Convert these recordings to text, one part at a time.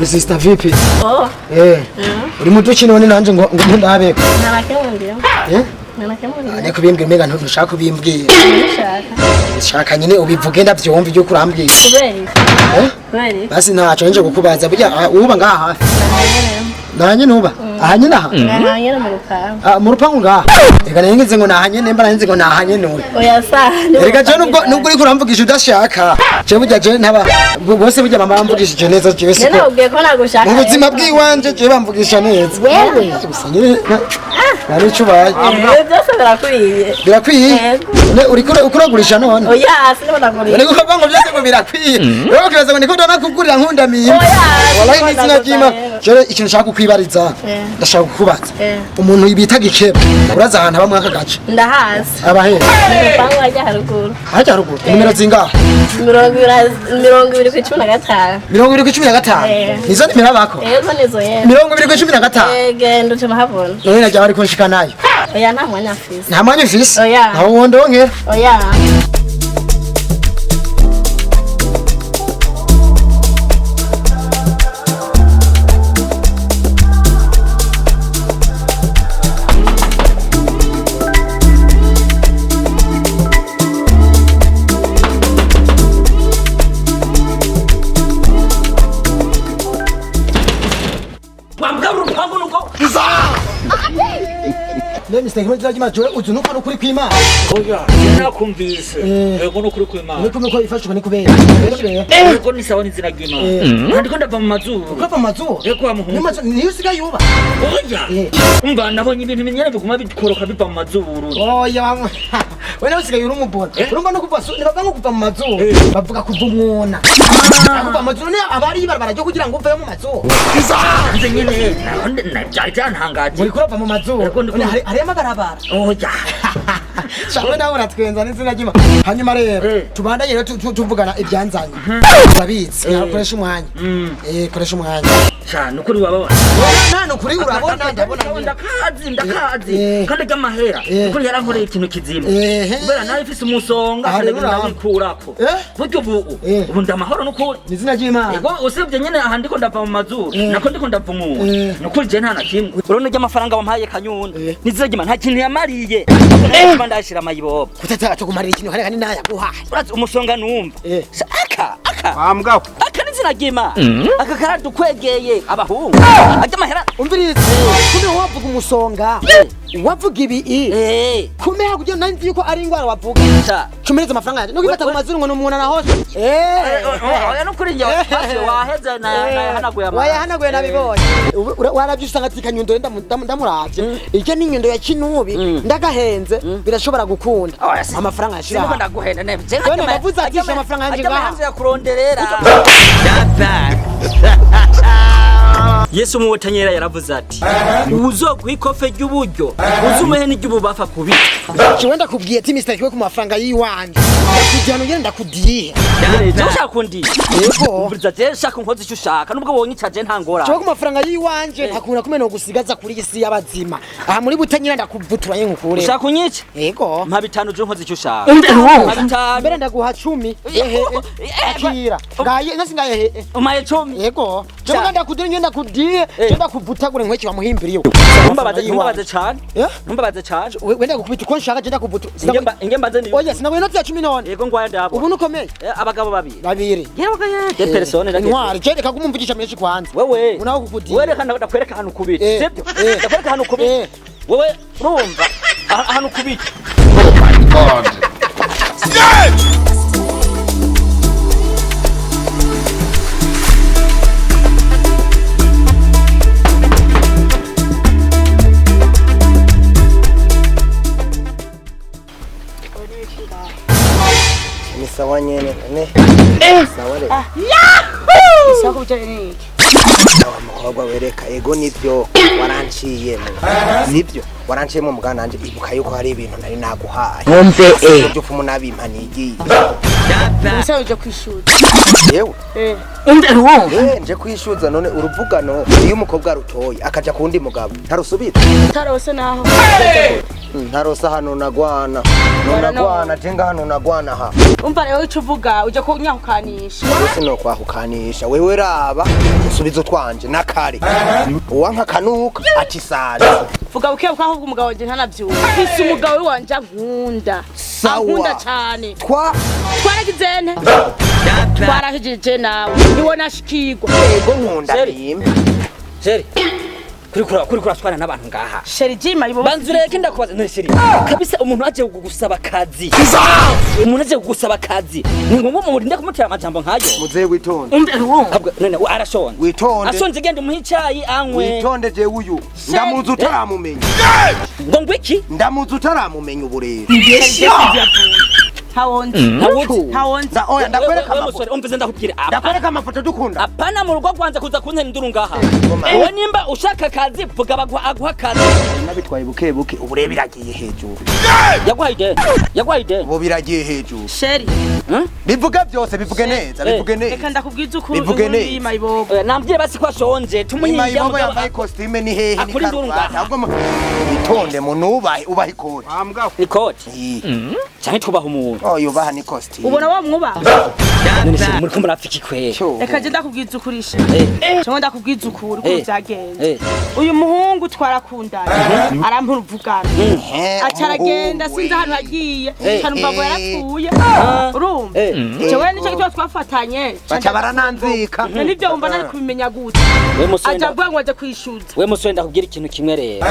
We sister, vipi? Oh. Eh. Uri muto ki none nanje ngo ndabeko? Nta na kimwe ndimo. Eh? Nta na kimwe ndimo. Ane kubimbwira umenga ntushaka kubimbwira. Nshaka. Shaka nyine ubivuge ndavyumva ibyo kurambwira. Kubera iki? Eh? Kubera iki? Basi ntaco nje kukubaza burya uba ngaha hafi. Nanye nuba? Aha nyine aha? Aha nyene mu rupangu. Ah, mu rupangu ngaha. Reka nengeze ngo nahanye nemba nengeze ngo nahanye none. Oya sa. Reka je nubwo uriko uramvugisha udashaka. Je burya je ntaba bose burya mama bamvugishije neza jewe Njye siko. nakubwiye ko nagushaka. Mu buzima bw'iwanje je bamvugisha neza. Wewe. Gusa nyine nari ico ubaye. Ibyo byose birakwiye. Birakwiye? Yego. Ne uriko uragurisha none? Oya sinimo ndagurisha. Uriko ukavuga ngo byose ngo birakwiye. Wewe ukibaza ngo niko ndanakugurira nkundamiye. Oya. Wallahi ni izina ry'Imana. Jere ikintu nshaka kukwibariza. Eh. Ndashaka kukubaza. Eh. Umuntu bita Gikeba. Uraza ahantu aba muri aka gace? Ndahazi. Aba he? Mu rupangu hajya haruguru. Hajya haruguru. Nimero zingahe? 20 x 15. 20 x 15. Eh. Nizo nimero abako? Yego nizo yego. 20 x 15. Eh, genda uce mahabona. None najya bari kunshika nayo. Oya nta mwanya mfise. Nta mwanya ufise? Oya. Ntawo wondonkera. Oya. Wambwa urupangu nuko Ne Mr. Kimwe zirajima jewe uzi nuko nukuri kw'Imana. Oya, nakumvise. Yego nukuri kw'Imana. Niko nuko ifashwe ni kubera. Rero Yego ni sawa n'izina ry'Imana. Ndiko ndava mu mazuru. ukava mu mazuru. Yego wa muhungu. Ni mazuru niyo usigaye uba. Oya. Umva nabonye ibintu binyene biguma bikoroka biva mu mazuru. Oya bamwe. We nawe usigaye uri umubona. Urumva no kuva nibavuga ngo kuva mu mazuru. Bavuga kuva umwona. Kuva mu mazuru ni abari ibarabara ryo kugira ngo uveyo mu mazuru. Nze nyene byari byantangaje. Uri kurava mu mazuru. Yego, ndi None hari amabarabara. Oya. Shawe nawe uratwenza n'izina ry'Imana. Hanyuma rero tubandanye rero tuvugana ibyanzanye. Urabizi, koresha umwanya. Koresha umwanya. Sha nukuri wababona. Nta nukuri urabona ndabona. Ndakazi ndakazi kandi ry'amahera. Nukuri yarankoreye ikintu kizima. Kubera nawe ifise umusonga Aha rero kandi urabona. ndabikurako. Burya ubu ubu ndamahoro nukuri. Ni izina ry'Imana. Ego usibye nyene aha ndiko ndava mu mazuru nako ndiko ndava umwuga nukuri je nta na kimwe urabona ry'amafaranga wampaye kanyunda nizira ry'Imana nta kintu yamariye kuba ndashira amayibobo Kutata tukumarira ikintu hari nayaguhaye. urazi umusonga numva Sha, aka aka Wambwa aka n'izina ry'Imana aka karadukwegeye abahungu ajya amahera Umviriza. Kumbe wavuga umusonga. Wavuga ibi i. Kumbe hakugira nari yuko ari ingwara wavuga. Sha. Cumereza amafaranga yanjye. Nuko ifata ku mazuru ngo numwona na hose. Oya nukuri njye waheze nayahanaguye amara Wayahanaguye nabibonye. Waravye usanga ati kanyundo ndamuravye. Iryo ni inyundo ya kinubi ndagahenze birashobora gukunda. Amafaranga yashira. Siniko ndaguhenda ne. None ndavuze ati isha amafaranga yanje ngaha. Ajya kuronderera. Yesu mu wotanyera yaravuze ati uzoguha ikofe ry'uburyo uzumuhe n'iry'ububafa kubita. Jewe ndakubwiye ati Mr. Kiwe ku mafaranga yiwanje. Ndakujyana ugenda ndakudihe. Je ushaka kundi. Yego. Umviriza je shaka unkoze icyo ushaka nubwo wonyica je nta ngora. Jewe ku mafaranga yiwanje ntakunda kumena gusigaza kuri iyi si y'abazima. Aha muri butanyira ndakuvutura nkukure. Ushaka kunyica? Yego. Mpa bitanu je unkoze icyo ushaka. Mpa bitanu. Mbere ndaguha 10. Ehe. Akira. Ngaye nasi ngaye he. Umaye 10. Yego. Jewe ndakudira ngenda ndakudiye. Je ndakuvutagure nkweki bamuhimbiriye. Ntumbabaze ntumbabaze cyane. Ntumbabaze cyane. Wenda gukubita uko nshaka je ndakuvutura. Inge mbanze ni. Oya sinaguye inoti ya 10 none. Yego ngwaya ndabo. Ubu nukomeye. Abagabo babiri. Babiri. Yewe ye persone Intwari je reka kumumvugisha menshi kwanza. Wewe. Unaho kukudiye. Wewe reka ndakwereka ahantu kubita. Sibyo? Ndakwereka ahantu kubita. Wewe urumva ahantu kubita. Oh my God. Yeah! Ni sawa nyene ne. Sawa re. Yahoo! Sawa kubijanye n'iki? Wa mukobwa wereka ego nivyo waranciyemo. Nivyo Waranciyemo mugana nanje, ibuka yuko hari ibintu nari naguhaye. Wumve eh. Byo pfumu nabimpanigiye. Ubusa uje kwishuri? Yewe. Eh. Umve, ntiwumva? Eh, nje kwishuza. None uruvugano iyo umukobwa rutoye akaja kundi mugabo ntarusubira? Utarose naho? Ntarosa hano nagwana. Nonagwana jenga hano nagwana ha. Umva rero, ico uvuga uje kunyahukanisha. Ese no kwahukanisha wewe? Raba usubizo twanje nakare uwanka kanuka ati saza. Vuga buke buke, ahubwo umugabo wanje ntanavyumva. Mfise umugabo wanje ankunda. Sawa. Ankunda cane. Twa Twaragize nte? Twarahejeje nawe. Niwo nashikirwa. Ego, nkunda Chéri. nime. Chéri, kuri kurashwana n'abantu ngaha. Chéri jima ibo. Banza ureke ndakubaza none chéri. Kabisa umuntu aje kugusaba akazi. Umuntu aje kugusaba akazi. Ni ngombwa murinde kumutera amajambo nkayo. Muzehe, witonde. Umve, ntiwumva? Ahubwo none we arashonje. Witonde. Ashonje, genda umuhe icayi anywe. Witonde, jewe uyu ndamuzi utaramumenya. Ngo ngwiki? Ndamuzi utaramumenya ubu rero. Ntawonzi. Ntawuzi. Ntawonzi. Oya, ndakwereka Wewe amafoto. musore, umvize ndakubwira. Ndakwereka amafoto dukunda. Apana mu rugo rwanze kuza kuntera induru ngaha. Wowe nimba ushaka akazi vuga baguha, aguha akazi. Nabitwaye buke buke, ubu rero biragiye hejuru. Yaguhaye ideni. Yaguhaye ideni. Ubu biragiye hejuru. Chéri, Bivuge byose, bivuge neza, bivuge reka neza. ndakubwiza ukuri. Bivuge Inkuru neza. y'Imayibobo. Oya, nambwire basi ko ashonje tumuhinge. Imayibobo yambaye costume ni hehe ni Akora induru karuvati. ngaha. Ahubwo witonde munubahe, ubahe ikoti. Ni koti canke twubaha umuntu? Oh, yubaha ni costume. Ubona wa mwubaha? None se muri ko murapfa iki kweri? Cyo. Reka je ndakubwiza ukuri she. Cyangwa ndakubwiza ukuri uko byagenze. Eh. Uyu muhungu twarakundanye, arampa uruvugano, aca aragenda. Umuhungu Sinzi we. ahantu yagiye, kanumva ngo yarapfuye. Urumva, Eh. jewe nicyo gituma twafatanye. Baca barananzika. None ibyo wumva nari kubimenya gute? We musore, Aja avuga ngo aje kwishyuza. we musore, ndakubwira ikintu kimwe rero.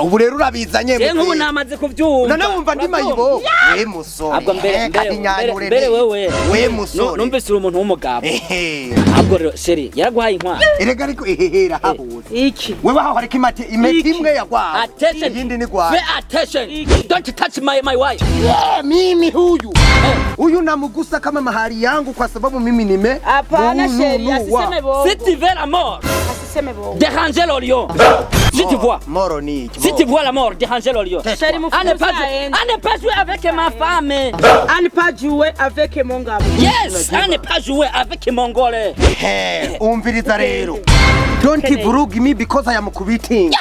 Ubu rero urabizanye. Je nk'ubu Muzehe. namaze kuvyumva. None wumva ndi mayibobo we musore? Ahubwo mbere Eh, mbere kandi nyanyure mbere neza. wewe We musore. Numvise uri umuntu w'umugabo. Ehe. Ahubwo rero chéri yaraguhaye inkwano? Erega ariko ehehera habuze. Iki? Wewe aho hariko imate imeti imwe yagwawe. Attention. Iyindi ni gwawe. Pay attention, don't touch my wife. Eh, mimi huyu huyu namugusa kama mahari yangu kwa sababu mimi nime Hapana chéri, nunua. asiseme bongo. Si tu veux la mort, Asiseme bongo. déranger le lion. Si tu vois, Moro ni iki? si tu vois la mort, déranger le lion. Chéri, À ne mufukuze pas jouer, aende. à ne pas jouer avec ma femme. À ne pas jouer avec mon gabo. Yes, à ne pas jouer avec mon gole. He, umviriza rero, don't vuruga me because I am kubiting.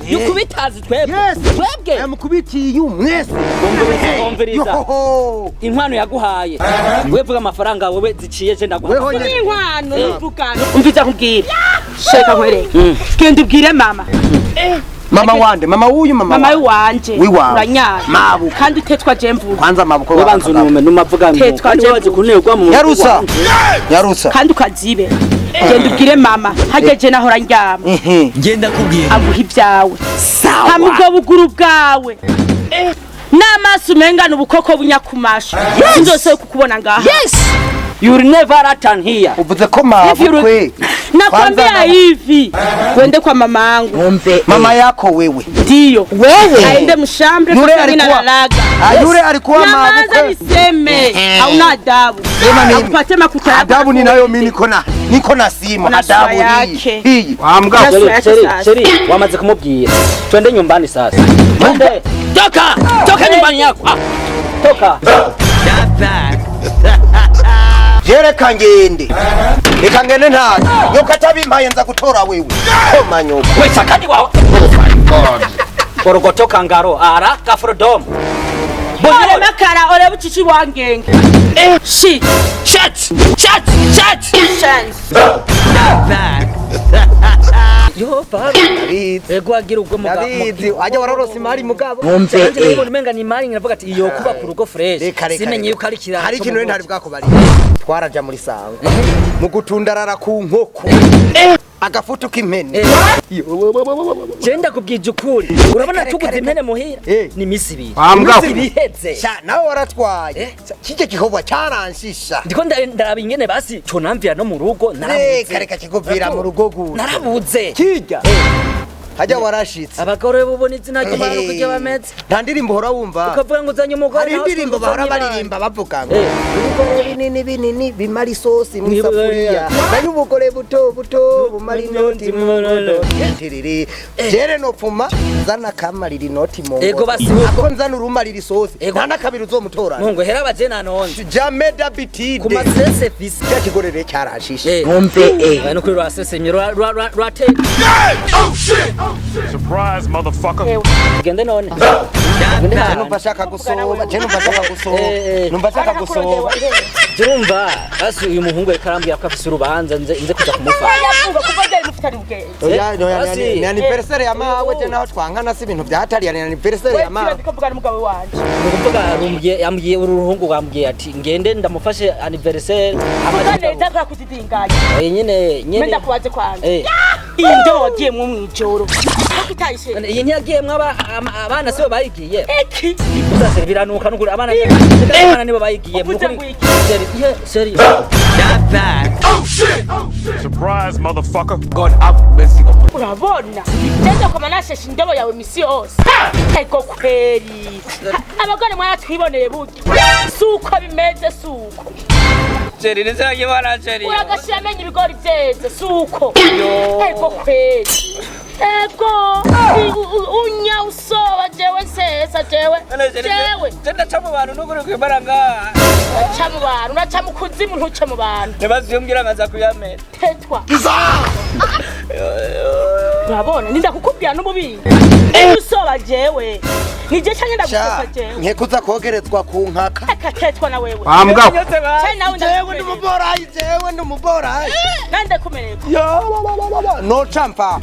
Yukubitazi twebwe. Yes. Twebwe. I am kubiting you mwese. Umviriza, umviriza. Yohoho. Inkwano yaguhaye. We vuga amafaranga wewe ziciye je ndaguha. Weho nyene. Inkwano n'uruvugano. Umviza nkubwire, sheka nkwereke, genda ubwire mama. Mama wande? Mama wuyu? Mama Mama wande. wanje. Wiwawe. Uranyara. Mabu. Kandi utetwa je mvuga. Kwanza mabuko. We banza unume numavuga ngo. Tetwa Kandi je waje kunerwa mu Nyarusa, nyarusa. Kandi ukazibe, genda ubwire mama hageje nahora ndyama. Ngenda kubwira. Aguha ibyawe hamwe ubwo buguru bwawe n'amaso umengana ubukoko bunyakumasha, sinzose kukubona ngaha. Yes. You will never return here. Uvuze ko mabukwe? Nakwambia Kwanza hivi, wende kwa mamangu. Wumve. Mama yako wewe? Ndiyo. Wewe. Aende mshambre. Yule Mimi alikuwa nalalaga. Ah, yule alikuwa Nyamaza. mabukwe. Niseme hauna adabu. Sema mimi. Akupate makuta yako. Adabu ninayo mimi, niko na simu. Una sura Adabu hii yake. hii. Una sura yake Chéri, sasa. chéri, wamaze kumubwira. Twende nyumbani sasa. Twende. Toka! Toka nyumbani yako. Ah. Toka. Je, reka ngende, reka ngende ntayo nyoko atabimpaye nza gutora wewe koma nyoko. We sakandi wawe. Borogotoka ngaro ara kafrodom. Ore makara ore buchichi wangenge. Shit. Shut! Shut! Shut! Chance. Yo baba. Ndabizi. Ego agira ubwo mugabo. Ndabizi wajya warorose imari mugabo. Wumve Nanjye eh. ndabona umenga ni imari, nkavuga ati iyo kuba ku rugo fresh. Reka, reka, Simenye reka. yuko ari kiraro. Hari ikintu rero ntari bwakubariye. Twaraja muri sango mu gutundarara ku nkoko agafutu k'impene. Je ndakubwije ukuri. Urabona Reka, tuguze reka. impene muhira. Eh. Ni imisi ibiri. Imisi Imisi ibiheze. Sha, nawe waratwaye kijya gikorwa cyaranshisha. Ndiko ndaraba ingene basi conamvira no mu rugo narabuze. Reka, reka, kikuvira mu rugo gute? Narabuze. Kijya Hajya warashitse. Abagore bubona izina ry'Imana uko iryo bameze. Nta ndirimbo uhora wumva. Ukavuga ngo uzanye umugore. Hari indirimbo bahora baririmba bavuga ngo ubugore binini binini bimara isosi mu isafuriya, nayo ubugore buto buto bumara inoti mu nkono. Tiriri. Jere nopfuma nzana kamarira inoti mu Ego nkono. basi huko. Ako nzana urumarira isosi. Ego. Nta nakabiri uzomutora. Mungu hera baje nanonze. Jamais d'habitude. Ku masese fisi. Cya kigore rero cyarashishe. Umve eh. No kuri rwasesemye rwate. Surprise, motherfucker. Gende none. Je numva ashaka gusoba, je numva ashaka gusoba. Numva ashaka gusoba. Jurumva basi uyu muhungu reka arambwira ko afise urubanza nze kuja kumufasha. Yavuga kuva ryari mufitanye ubwenge. Oya, oya, Basi. ni anniversaire ya mawe, je naho twankana si ibintu byahatariye, ni anniversaire ya mawe. Ndiko mvugana n'umugabo wanje. Nukuvuga arumbye yambwiye uru ruhungu rwambwiye ati ngende ndamufashe anniversaire. Vuga neza kwa kuzidinganya. Nyene nyene. Menda kubaze kwanje. Eh. Iyi ndobo wagiyemwo mw'ijoro. Kuko itayishe. Iyi ntiyagiyemwo abana sibo bayigiye. Iki. Uzase biranuka nukuri abana abana nibo bayigiye. Uvuze ngo iki? Seri ye seri. Surprise, motherfucker. Urabona? Jeje koma nasheshe indobo yawe misi yose. Ego kweri. Abagore mwaratwiboneye burya. Suko bimeze suko. Seri nizage bana seri. Uragashira amenyo ibigori vyeze suko. Ego kweri. Ego. Unya usoba jewe sesa jewe. Jewe. Jenda cha mu bantu nukuri kwibaranga. Uraca mu bantu, uraca mu kuzimu ntuce mu bantu. Ntibaziyombwira nkaza kuyamena. Tetwa. Urabona ninda kukubwira n'umubi. Usoba jewe. Nije canke ndagusoba jewe. Nkekuza kogerezwa ku nkaka. Eka tetwa na wewe. Ambwa. Cyane nawe Jewe ndi umuborayi, jewe ndi umuborayi. Nande kumereka. Yo, no champa.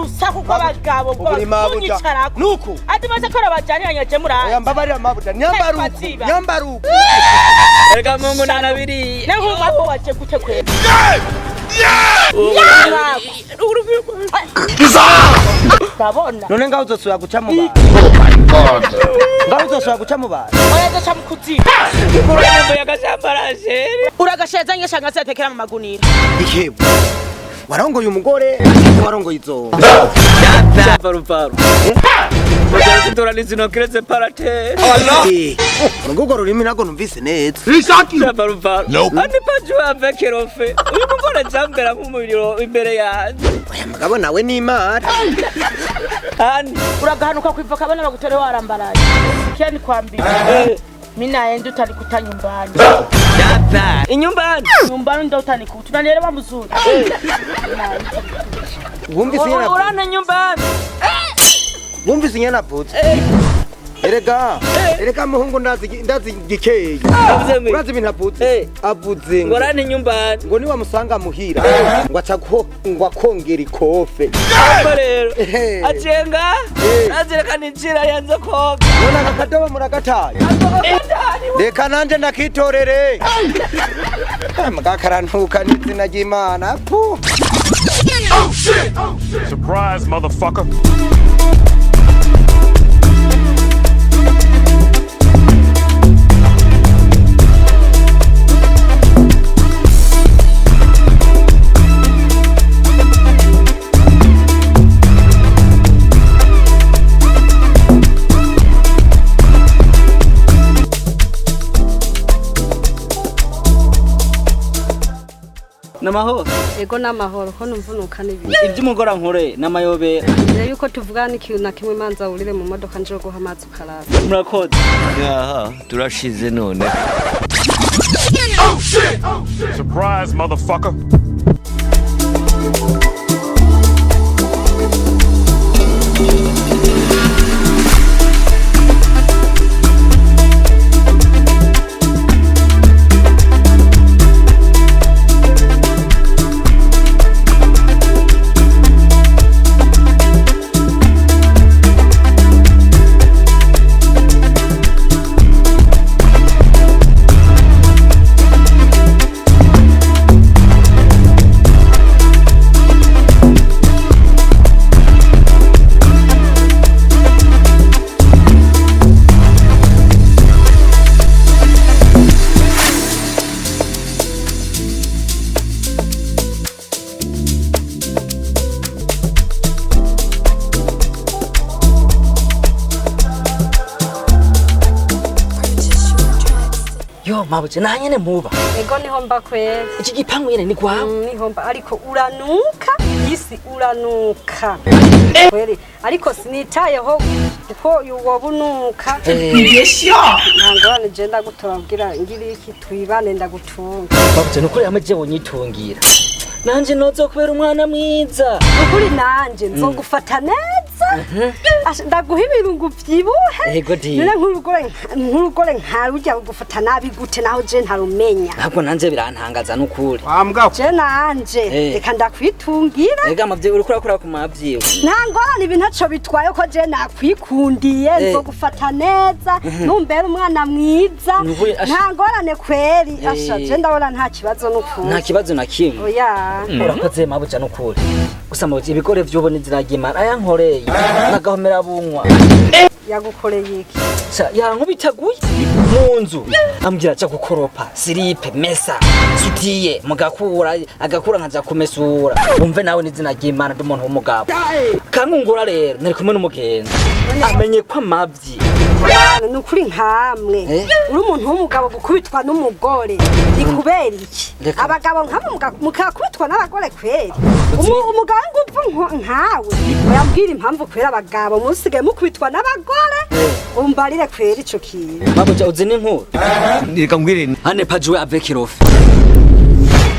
Urusaku rw'abagabo Ubulima buja. rw'abanyicarako. Nuku. Ati maze ko rabajyaniranye je murazi. Oya mbabarira mabuja, nyambaruku, nyambaruku. Reka mungu nanabiri. Ne nk'umwako waje gute kwera. Urabona? None ngaho uzosubira guca mu bantu. Ngaho uzosubira guca mu bantu. Oya zoca mu kuzimu. Uragasheza nyeshanga zatekera mu magunira. Ikebo. Warongoye umugore, warongoye izo. Paru paru. Bazazitora nizino kiretse parate. Allah. Ngugo rurimi nago numvise neza. Paru paru. Ani paju avec rofe. Uyu mugore jambera nk'umuriro imbere yanjye. Oya mugabo nawe ni imana. Ani Uragahanuka kwiva kabana bagutore warambaraye. Sikia nikwambie. Mimi naenda utanikuta nyumbani. Inyumbani. Nyumbani ndo utanikuta. Unanielewa mzuri? Wumvise nyana. Urana nyumbani. Wumvise nyana avutse. Erega, erega muhungu ndazi ndazi gikeye. Urazi ibintu avutse? Avuze ngo Ngorane nyumbani. ngo niwamusanga muhira ngo aca ngo akongera ikofe. Ariko rero acenga azireka ninjira yanze koga. None aka kadobo muragataye. Reka nanje ndakitorere. Mugakarantuka n'izina ry'Imana. Puh. Surprise, motherfucker. Namahoro. Ego n'amahoro ko numva unuka n'ibintu. Iby'umugore ankore n'amayobera. Mbere yuko tuvugana ikintu na kimwe manza wurire mu modoka nje guha amazi ukaraba. Murakoze. Aha, turashize none. Surprise, motherfucker. Mabuja, naha nyene muba? Ego, niho mba kweri. Iki gipangu nyene ni kwawe? Niho mba, ariko uranuka isi, uranuka kweri, ariko sinitayeho kuko woba unuka. Nta ngorane, je ndagutora kugira ngire iki, twibane, ndagutunga. Mabuja, nukuri hamwe jewe unyitungira nanje nozo kubera umwana mwiza. Ukuri nanje nzogufata neza. Asha, ndaguha ibirungo vyibuhe. Ego di. None nk'urugore nkarurya rugufata nabi gute, naho je ntarumenya? Ntabwo nanje birantangaza nukuri. Je nanje reka ndakwitungira. Ega mavyi, uriko urakora ku mavyiwe. Nta ngorane, ibi ntaco bitwaye ko je nakwikundiye. Nzogufata neza numbera umwana mwiza. Nukuri, Nta ngorane kweri. Asha, je ndabona nta kibazo nukuri. Nta kibazo na kimwe. Oya. Urakoze mabuja nukuri. Gusa mabuja, ibigore vy'ubu niziragira aya nkoreye nagahomera bunywa. Yagukoreye iki? Sha, yankubitaguye mu nzu, ambwira aja gukoropa silipe, mesa sutiye mugakura agakura nkaja kumesura. Wumve nawe, n'izina ry'Imana, ndi umuntu w'umugabo kankungura. Rero nari kumwe n'umugenzi amenye ko amavyi. Bana, ni ukuri nkamwe uri umuntu w'umugabo gukubitwa n'umugore ni kubera iki? Reka. Abagabo nkamwe mukakubitwa n'abagore kweri? Umugabo nguvu nkawe, oyambwira impamvu kweri abagabo musigaye mukubitwa n'abagore, umbarire kweri ico kintu. Mabuja, uzi n'inkuru? Reka ngwire. Hane pajuwe avec irofe.